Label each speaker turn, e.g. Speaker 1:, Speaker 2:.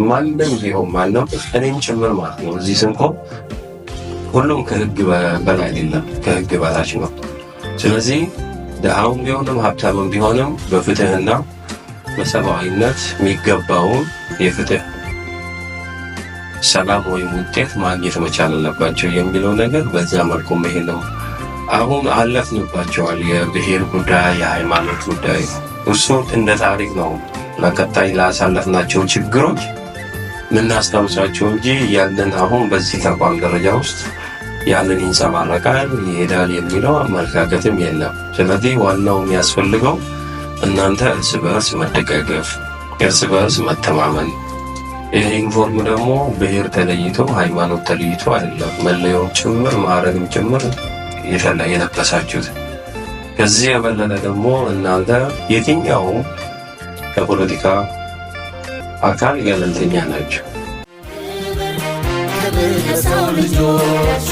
Speaker 1: ማንም ቢሆን ማንም፣ እኔም ጭምር ማለት ነው። እዚህ ስንቆም ሁሉም ከህግ በላይ አይደለም፣ ከህግ በታች ነው። ስለዚህ ድሃውም ቢሆንም ሀብታምም ቢሆንም በፍትህና በሰብአዊነት የሚገባውን የፍትህ ሰላም ወይም ውጤት ማግኘት መቻል አለባቸው የሚለው ነገር በዛ መልኩ መሄድ ነው። አሁን አለፍንባቸዋል። የብሔር ጉዳይ፣ የሃይማኖት ጉዳይ እሱ እንደ ታሪክ ነው ለቀጣይ ላሳለፍናቸው ችግሮች ምናስታውሳቸው እንጂ ያንን አሁን በዚህ ተቋም ደረጃ ውስጥ ያንን ይንጸባረቃል ይሄዳል የሚለው አመለካከትም የለም። ስለዚህ ዋናው የሚያስፈልገው እናንተ እርስ በእርስ መደጋገፍ፣ እርስ በእርስ መተማመን። ይህ ዩኒፎርም ደግሞ ብሔር ተለይቶ ሃይማኖት ተለይቶ አይደለም፣ መለያውም ጭምር ማዕረግም ጭምር የለበሳችሁት። ከዚህ የበለጠ ደግሞ እናንተ የትኛው ከፖለቲካ አካል ገለልተኛ ናቸው።
Speaker 2: ክብር ለሰው ልጆች።